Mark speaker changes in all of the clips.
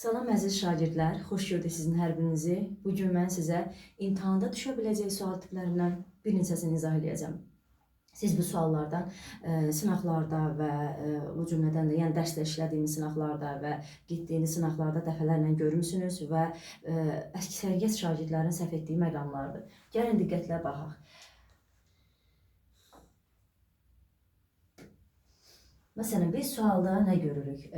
Speaker 1: Salam əziz şagirdlər, xoş gördük sizin hər birinizi. Bu gün mən sizə imtahanda düşə biləcək sual tiplərindən bir neçəsini izah eləyəcəm. Siz bu suallardan sınaqlarda və o cümlədən də, yəni dərsdə işlədiyiniz sınaqlarda və getdiyiniz sınaqlarda dəfələrlə görmüsünüz və əksəriyyət şagirdlərin səhv etdiyi məqamlardır. Gəlin diqqətlə baxaq. Məsələn, biz sualda nə görürük?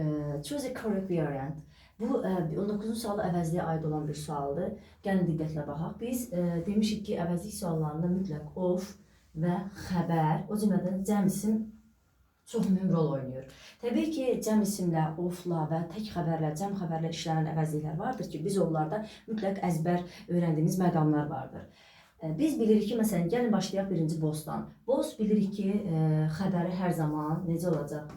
Speaker 1: Choose a correct variant. Bu 19-cu sualı əvəzliyə aid olan bir sualdır. Gəlin diqqətlə baxaq. Biz demişik ki, əvəzlik suallarında mütləq of və xəbər, o cümlədən cəm isim çox mühüm rol oynayır. Təbii ki, cəm isimlə, ofla və tək xəbərlə, cəm xəbərlə işlənən əvəzliklər vardır ki, biz onlarda mütləq əzbər öyrəndiyimiz məqamlar vardır. Biz bilirik ki, məsələn, gəlin başlayaq birinci bossdan. Boss bilirik ki, xəbəri hər zaman necə olacaq?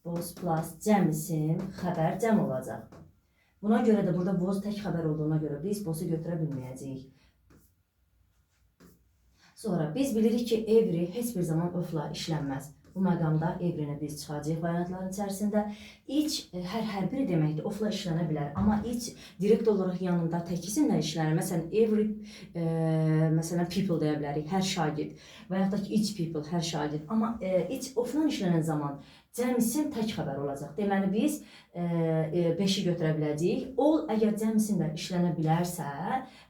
Speaker 1: Boss plus cəm isim, xəbər cəm olacaq. Buna görə də burada boss tək xəbər olduğuna görə biz boss'u götürə bilməyəcəyik. Sonra biz bilirik ki, every heç bir zaman ofla işlənməz. Bu məqamda every-ni biz çıxacağıq variantların içərisində. Each hər biri deməkdir, ofla işlənə bilər. Amma each direkt olaraq yanında tək isimlə işlənir. Məsələn, every, məsələn, people deyə bilərik, hər şagird və yaxud da ki, each people, hər şagird. Amma each ofla işlənən zaman cəm isim tək xəbər olacaq. Deməli, biz 5-i götürə biləcəyik. All əgər cəm isimlə işlənə bilərsə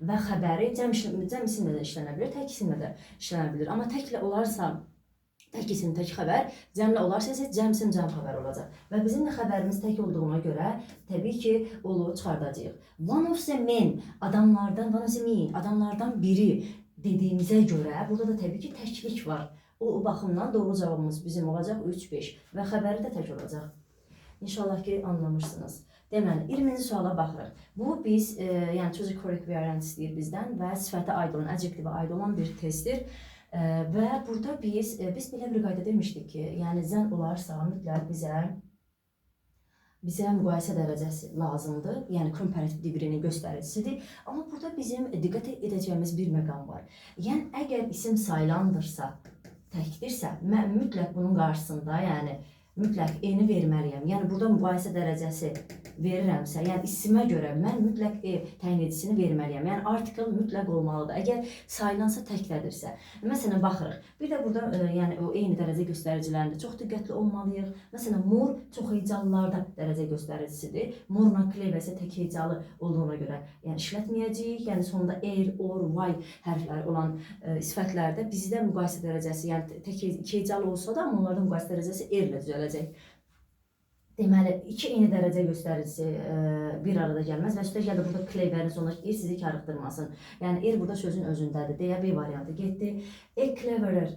Speaker 1: və xəbəri cəm isimlə də işlənə bilər, tək isimlə də işlənə bilər. Amma təklə olarsa, tək isim, tək xəbər, cəmlə olarsa isə cəm isim, cəm xəbər olacaq. Və bizim də xəbərimiz tək olduğuna görə təbii ki, olu çıxardacağıq. One of the men, adamlardan, one of the men, adamlardan biri dediyimizə görə burada da təbii ki, təklik var. O baxımdan doğru cavabımız bizim olacaq 3-5 və xəbəri də tək olacaq. İnşallah ki, anlamışsınız. Deməli, 20-ci suala baxırıq. Bu biz, yəni choose a correct variant istəyir bizdən və sifətə aid olan, adjektivə aid olan bir testdir. Və burada biz belə bir qayda demişdik ki, yəni zən olarsa mütləq bizə müqayisə dərəcəsi lazımdır. Yəni comparative degree-nin göstəricisidir. Amma burada bizim diqqət edəcəyimiz bir məqam var. Yəni əgər isim sayılandırsa, təkdirsə, mən mütləq bunun qarşısında, yəni mütləq e-ni verməliyəm. Yəni burada müqayisə dərəcəsi verirəmsə, yəni isimə görə mən mütləq e təyin edicisini verməliyəm. Yəni article mütləq olmalıdır. Əgər sayılansa, təklədirsə. Məsələn, baxırıq. Bir də burada yəni o eyni dərəcə göstəricilərində çox diqqətli olmalıyıq. Məsələn, more çox hecalılarda dərəcə göstəricisidir. More-la clever isə tək hecalı olduğuna görə yəni işlətməyəcəyik. Yəni sonunda er, or, y hərfləri olan sifətlərdə bizdə müqayisə dərəcəsi, yəni tək iki hecalı olsa da, amma onlarda müqayisə dərəcəsi er ilə düzələcək. Deməli, iki eyni dərəcə göstəricisi bir arada gəlməz və üstəgəl də burada clever-in sonundakı er sizi karıxdırmasın. Yəni, er burada sözün özündədir deyə B variantı getdi. E cleverer,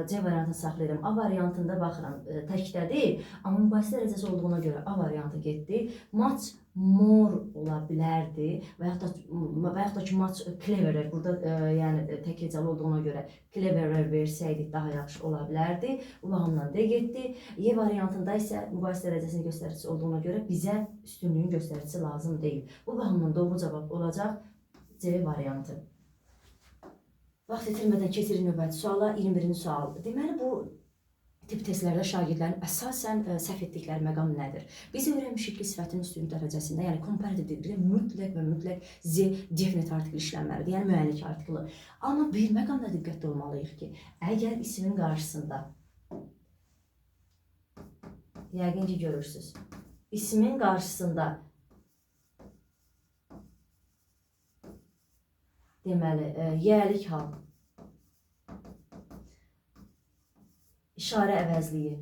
Speaker 1: C variantını saxlayıram. A variantında baxıram, təkdədir, amma müqayisə dərəcəsi olduğuna görə A variantı getdi. Much more ola bilərdi və yaxud da ki, much cleverer burada yəni tək hecalı olduğuna görə cleverer versəydik daha yaxşı ola bilərdi. Bu baxımdan D getdi. Y variantında isə müqayisə dərəcəsinin göstəricisi olduğuna görə bizə üstünlüyün göstəricisi lazım deyil. Bu baxımdan doğru cavab olacaq C variantı. Vaxt itirmədən keçirik növbəti suala, 21-ci sual. Deməli, bu tip testlərdə şagirdlərin əsasən səhv etdikləri məqam nədir? Biz öyrənmişik ki, sifətin üstünlük dərəcəsində, yəni comparative degree mütləq və mütləq Z definite article işlənməlidir, yəni müəyyənlik artiklı. Amma bir məqamda diqqətli olmalıyıq ki, əgər ismin qarşısında, yəqin ki, görürsünüz, ismin qarşısında deməli, yəlik hal, işarə əvəzliyi,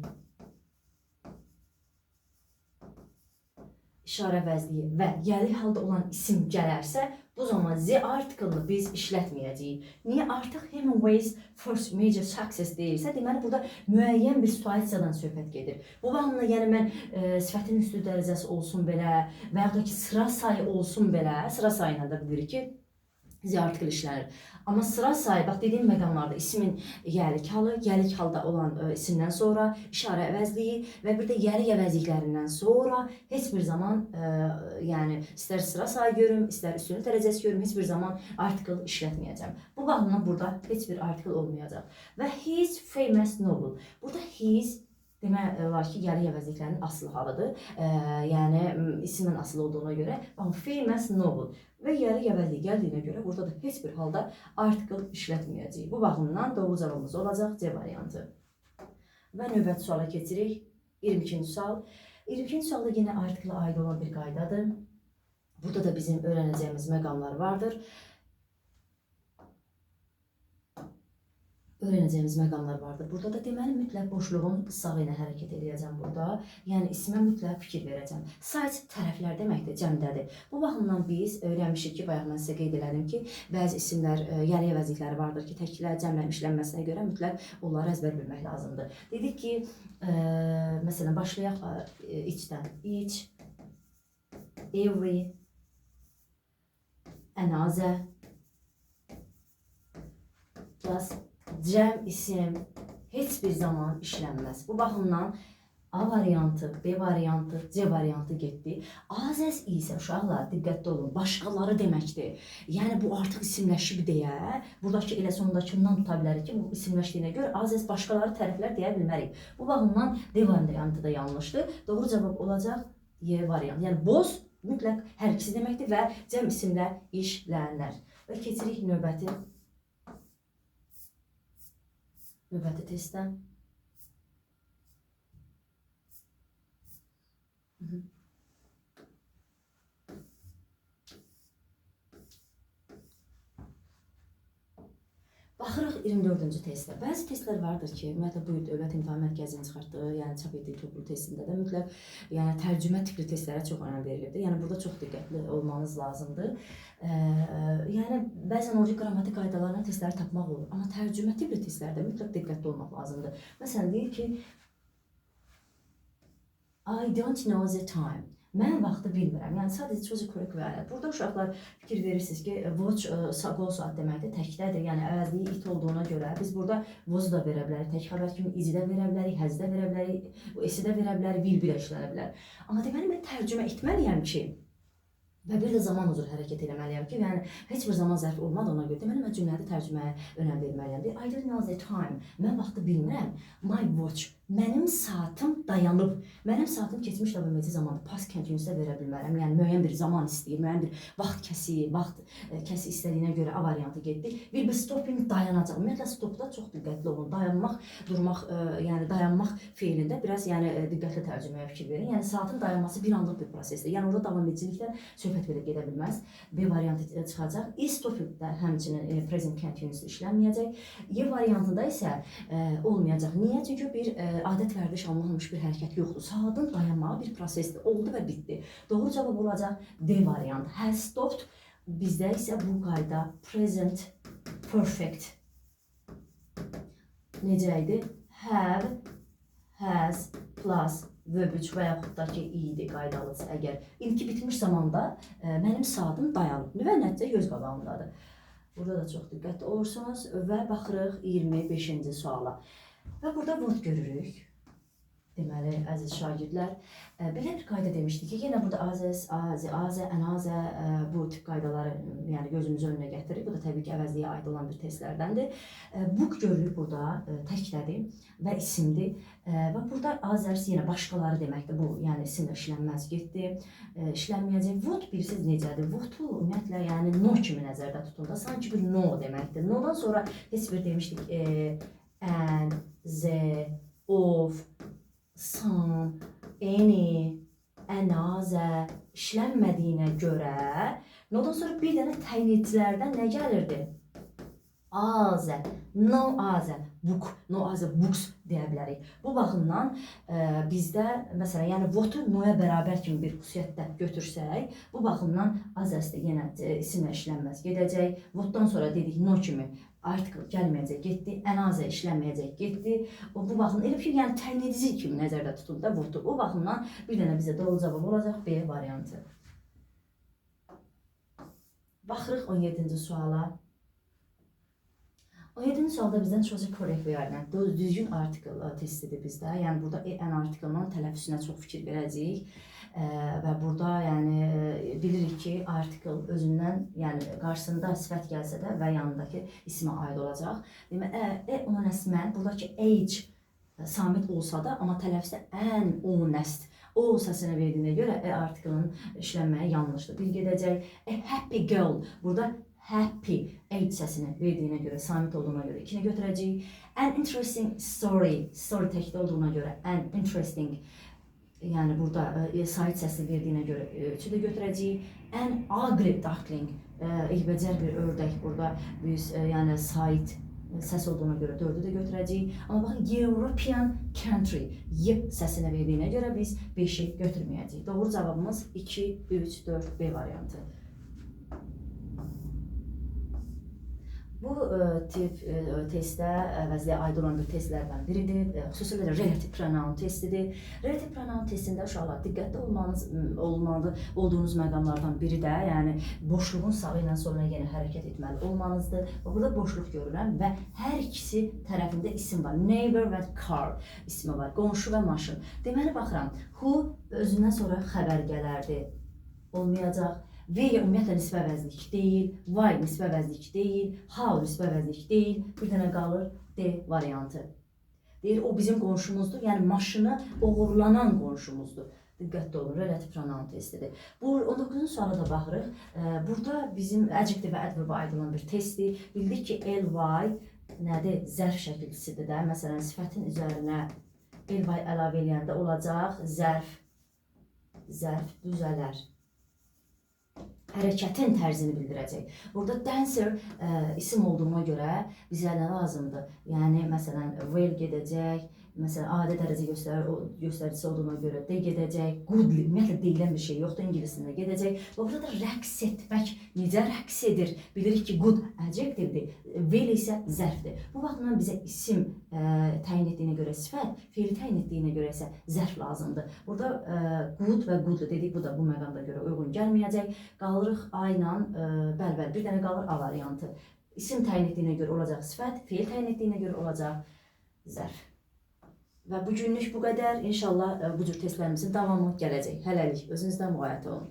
Speaker 1: və yəlik halda olan isim gələrsə, bu zaman Z article-ını biz işlətməyəcəyik. Niyə? Artıq Hemingway's first major success deyilsə, deməli burada müəyyən bir situasiyadan söhbət gedir. Bu baxımdan, yəni mən sifətin üstü dərəcəsi olsun belə və yaxud da ki, sıra sayı olsun belə, sıra sayı ilə də bilirik ki, Z artikel işlənir. Amma sıra sayı, bax dediyim məqamlarda ismin yəlik halı, yəlik halda olan isimdən sonra işarə əvəzliyi və bir də yəlik əvəzliklərindən sonra heç bir zaman yəni istər sıra sayı görüm, istər üstünlük dərəcəsi görüm, heç bir zaman article işlətməyəcəm. Bu baxımdan burada heç bir article olmayacaq. Və his famous novel. Burada his Demək olar ki, yarı əvəzliklərinin asılı halıdır. Yəni isimdən asılı olduğuna görə famous novel və yarı əvəzlik gəldiyinə görə burada da heç bir halda article işlətməyəcəyik. Bu baxımdan doğru cavabımız olacaq C variantı. Və növbəti suala keçirik. 22-ci sual. 22-ci sualda yenə article-a aid olan bir qaydadır. Burada da bizim öyrənəcəyimiz məqamlar vardır. Öyrənəcəyimiz məqamlar vardır. Burada da deməli mütləq boşluğun sağı ilə hərəkət edəcəm burada. Yəni ismə mütləq fikir verəcəm. Sides tərəflər deməkdir, cəmdədir. Bu baxımdan biz öyrənmişik ki, bayaq mən sizə qeyd elədim ki, bəzi isimlər yarı əvəzlikləri vardır ki, təklə, cəmlə işlənməsinə görə mütləq onları əzbər bilmək lazımdır. Dedik ki, məsələn başlayaq each-dən. Each, every, another, plus cəm isim heç bir zaman işlənməz. Bu baxımdan A variantı, B variantı, C variantı getdi. A zəs isə uşaqlar diqqətli olun, başqaları deməkdir. Yəni bu artıq isimləşib deyə, buradakı elə sondakından tuta bilərik ki, bu isimləşdiyinə görə A zəs başqaları tərəflər deyə bilmərik. Bu baxımdan D variantı da yanlışdır. Doğru cavab olacaq Y variantı. Yəni boz mütləq hər ikisi deməkdir və cəm isimlə işlənər. Və keçirik növbəti testə. Baxırıq 24-cü testə. Bəzi testlər vardır ki, ümumiyyətlə bu Dövlət İmtahan Mərkəzinin çıxartdığı, yəni çap etdiyi toplu testində də mütləq yəni tərcümə tipli testlərə çox önəm verilirdi. Yəni burada çox diqqətli olmanız lazımdır. Yəni bəzən olur ki, qrammatik qaydalarla testləri tapmaq olur, amma tərcümə tipli testlərdə mütləq diqqətli olmaq lazımdır. Məsələn deyir ki, I don't know the time. Mən vaxtı bilmirəm. Yəni sadəcə choose correct variant. Burada uşaqlar fikir verirsiniz ki, watch qol saat deməkdir, təkdədir. Yəni əvəzliyi it olduğuna görə biz burada was da verə bilərik, tək xəbər kimi is də verə bilərik, has də verə bilərik, s də verə bilərik, will bir işlənə bilər. Amma deməli mən tərcümə etməliyəm ki, və bir də zaman üzrə hərəkət eləməliyəm ki, yəni heç bir zaman zərfi olmadığına görə deməli mən cümlədə tərcüməyə önəm verməliyəm. I don't know the time. Mən vaxtı bilmirəm. My watch. Mənim saatım dayanıb. Mənim saatım keçmiş davam edici zamanda past continuous-da verə bilmərəm. Yəni müəyyən bir zaman istəyir, müəyyən bir vaxt kəsiyi, vaxt kəsi istədiyinə görə A variantı getdi. Will be stopping dayanacaq. Ümumiyyətlə stopda çox diqqətli olun. Dayanmaq, durmaq, yəni dayanmaq feilində biraz yəni diqqətli tərcüməyə fikir verin. Yəni saatın dayanması bir anlıq bir prosesdir. Yəni orada davam edicilikdən söhbət belə gedə bilməz. B variantı çıxacaq. Is stopping-də həmçinin present continuous işlənməyəcək. Y variantında isə olmayacaq. Niyə? Çünki bir adət vərdiş anlanmış bir hərəkət yoxdur. Saatın dayanmağı bir prosesdir. Oldu və bitdi. Doğru cavab olacaq D variantı. Has stopped. Bizdə isə bu qayda present perfect. Necə idi? Have, has, plus verb 3 və yaxud da ki, idi qaydalısı əgər. İndiki bitmiş zamanda mənim saatım dayanıb və nəticə göz qabağındadır. Burada da çox diqqətli olursunuz və baxırıq 25-ci suala. Və burada what görürük. Deməli, əziz şagirdlər, belə bir qayda demişdik ki, yenə burada AZ, AZ, AZ, NAZ bu tip qaydaları yəni gözümüzün önünə gətirir. Bu da təbii ki, əvəzliyə aid olan bir testlərdəndir. Book görürük burada, təkdədir və isimdir. Və burada others yenə başqaları deməkdir. Bu, yəni isimlə işlənməz getdi, işlənməyəcək. What bilirsiniz necədir? What-u ümumiyyətlə, yəni no kimi nəzərdə tutun da, sanki bir no deməkdir. No-dan sonra heç bir demişdik N, Z, of, some, any, another işlənmədiyinə görə nodan sonra bir dənə təyin edicilərdən nə gəlirdi? Other, no other, book, no other books deyə bilərik. Bu baxımdan bizdə məsələn, yəni what-u no-ya bərabər kimi bir xüsusiyyətdə götürsək, bu baxımdan others də yenə isimlə işlənməz gedəcək. What-dan sonra dedik no kimi article gəlməyəcək, getdi. Another işlənməyəcək, getdi. O, bu baxımdan elə ki, yəni təyin edici kimi nəzərdə tutun da what-u. O baxımdan bir dənə bizə doğru cavab olacaq B variantı. Baxırıq 17-ci suala. 17-ci sualda bizdən choose correct variant, düzgün article testidir bizdə. Yəni burada an article-dan tələffüzünə çox fikir verəcəyik. Və burada yəni bilirik ki, article özündən, yəni qarşısında sifət gəlsə də və yanındakı ismə aid olacaq. Demək, honest man, buradakı age Samit olsa da, amma tələffüzdə ən honest o səsini verdiyinə görə e artiklinin işlənməyi yanlışdır. Bir gedəcək. A happy girl. Burada happy H səsini verdiyinə görə, samit olduğuna görə 2-ni götürəcəyik. An interesting story. Story təkdə olduğuna görə an interesting, yəni burada sait səsini verdiyinə görə 3-ü də götürəcəyik. An ugly duckling. Eybəcər bir ördək burada biz yəni sait səs olduğuna görə 4-ü də götürəcəyik. Amma baxın, European country Y səsinə verdiyinə görə biz 5-i götürməyəcəyik. Doğru cavabımız 2, 3, 4, B variantı. Bu tip testdə əvəzliyə aid olan bir testlərdən biridir. Xüsusilə də relative pronoun testidir. Relative pronoun testində uşaqlar diqqətli olmalı olduğunuz məqamlardan biri də, yəni boşluğun sağı ilə soluna yenə hərəkət etməli olmanızdır. Və burada boşluq görürəm və hər ikisi tərəfində isim var. Neighbor və car ismi var. Qonşu və maşın. Deməli baxıram, who özündən sonra xəbər gələrdi. Olmayacaq. V ümumiyyətlə nisbə əvəzlik deyil, why nisbə əvəzlik deyil, how nisbə əvəzlik deyil. Bir dənə qalır D variantı. Deyir, o bizim qonşumuzdur, yəni maşını oğurlanan qonşumuzdur. Diqqətli olun, relative pronoun testidir. Bu 19-cu suala da baxırıq. Burada bizim adjective və adverb-a aid olan bir testdir. Bildik ki, ly nədir? Zərf şəkilçisidir də. Məsələn, sifətin üzərinə ly əlavə eləyəndə olacaq zərf, zərf düzələr. Hərəkətin tərzini bildirəcək. Burada dancer isim olduğuna görə bizə nə lazımdır? Yəni, məsələn, well gedəcək, məsələn, adi dərəcə göstəricisi olduğuna görə D gedəcək, goodly, ümumiyyətlə deyilən bir şey yoxdur, ingilis dilində gedəcək. Və burada da rəqs etmək, necə rəqs edir? Bilirik ki, good adjectivedir, well isə zərfdir. Bu baxımdan bizə isim təyin etdiyinə görə sifət, feili təyin etdiyinə görə isə zərf lazımdır. Burada good və goodly dedik, bu da bu məqamda görə uyğun gəlməyəcək. Qalırıq A ilə, bəli, bir dənə qalır A variantı. İsim təyin etdiyinə görə olacaq sifət, feil təyin etdiyinə görə olacaq zərf. Və bu günlük bu qədər. İnşallah bu cür testlərimizin davamı gələcək. Hələlik özünüzdən müğayət olun.